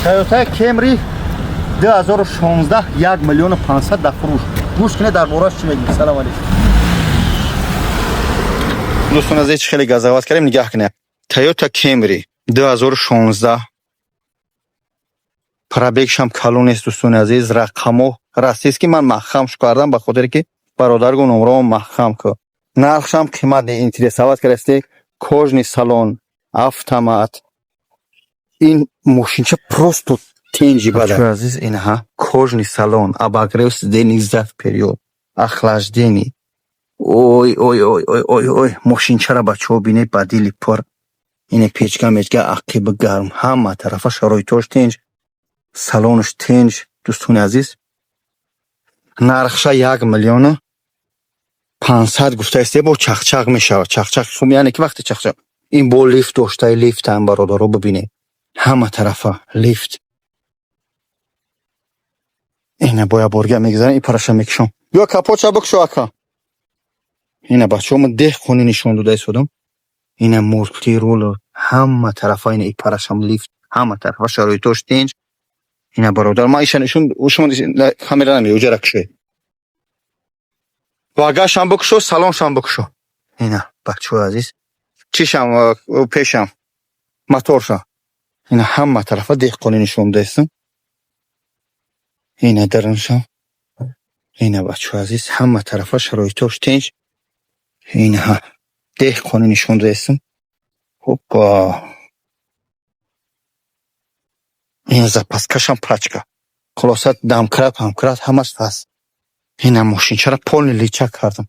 Toyota Camry 2016, 1 миллиону 500 дар фурӯш. Гӯш кунед, дар борааш чӣ мегӯем. Салом алейкум. Дӯстон азиз, хеле газават кардем, нигаҳ кунед. Toyota Camry 2016, пробегшам калон нест, дӯстони азиз, рақамо растист, ки ман маҳкам шу кардам, ба хотире ки бародаргу номромо маҳкам ку. Нархшам қимат не, интересовать кардасте. Кожаный салон, автомат. Ин мошинча просто тенҷи бада. Азиз, инҳа кожаный салон, обогрев сидений зад вперёд, охлаждение. Ой, ой, ой, ой, ой, ой, мошинчара, бачаҳо, бинед, ба дили пур. Ине печка мечка ақиби гарм, ҳама тарафа шароитош тенҷ, салонаш тенҷ, дӯстони азиз. Нархша 1 миллиону 500 гуфтаисте, бо чақчақ мешавад. Чақчақ хуб, яъне ки вақте чақчақ ин бо лифт доштаи, лифтам, бародаро, бибинед. Ҳама тарафа лифт. Ина боя борга мегзарем, ин параша мекушам. Биё, капотша бикушо, ака. Ина, бачаҳо, мо деҳқони нишон дода истодам. Ина мультирул, ҳама тарафа, ина и парашам лифт, ҳама тарафа шароитош тенҷ. Ина, бародар, ман иша нишон, шумо камера намеи, уҷара кушоед. Багажшам бикушо, салоншам бикушо. Ина, бачаҳои азиз, чишам, пешам, моторшам. Ина ҳама тарафа деҳқони нишон дода. Ина даруншам. Ина, бачаҳои азиз, ҳама тарафа шароитош тенҷ. Ина деҳқони нишон додаистам. Хопа. Ина запаскашам пачка. Хулоса, домкрат, памкрат ҳамаш ҳаст. Ина мошинчара полный личак кардам.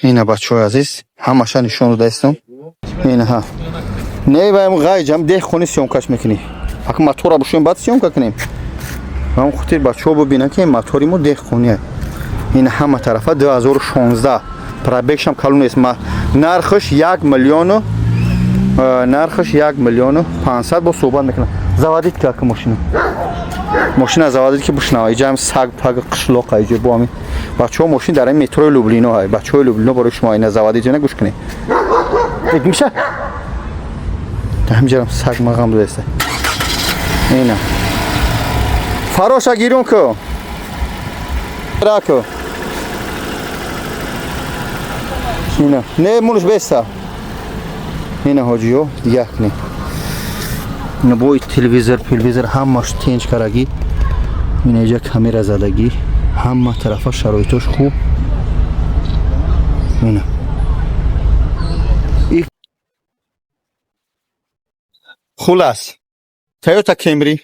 Ина, бачаҳои азиз, ҳамаша нишон додаистам. Инаҳа. Не, ваем ғайҷам деҳқони съёмкаш мекунӣ. Ака, мотора бушем, баъд съёмка кунем. Ҳам хотир бачаҳо бибинанд, ки мотори мо деҳқония. Ин ҳама тарафа 2016, пробегшам калон нест. Нархаш 1 миллиону, нархаш 1 миллиону 500, бо суҳбат мекунам. Заводить ка, машина. Мошина заводить, ки бушнава. Иҷа саг паг қишлоқа, иҷа бо ҳамин бачаҳо, мошин дар ин метрои Люблино ҳай. Бачаҳои Люблино, барои шумо ина заводить, ина гӯш кунед. Миша. Ҳамиҷарам саг мағам дуеста. Ина. Фароша гирун ку. Раку. Ина. Не, мунуш беста. Ина, ҳоҷиё, дигар кунед. Ина бо телевизор, телевизор ҳамаш тенҷ карагӣ. Ина иҷа камера задагӣ. Ҳама тарафа шароитош хуб. Ина. Хулас. Toyota Camry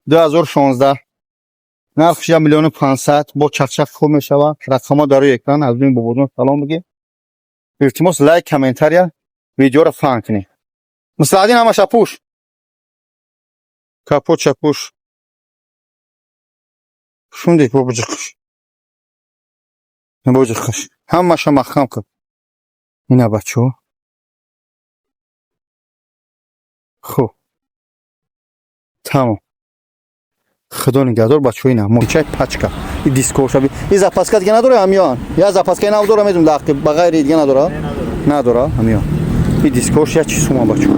2016, нархш 1 миллиону 500, бо чақчақ хуб мешавад. Рақамҳо дар рӯи экран. Аз рӯи бобоҷон салом бигӣ. Илтимос, лайк, комментария, видеоро фаҳм кунед. Муслаҳиддин, ҳамаша пӯш. Капотша пӯш. Шунди бобоҷиқш. Бобоҷиқш. Ҳамаша маҳкам кун. Ина, бачаҳо. Хуб. Тамом. Худо нигаҳдор, бачаҳо, ина мочай пачка. И дискоша. И запаска дига надора, ҳамён. Я запаска нав дора, медум дақи, ба ғайри дига надора? Надора, ҳамён. И дискош я чи сума, бачаҳо.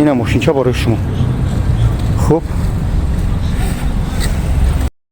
Ина мошинча барои шумо. Хуб.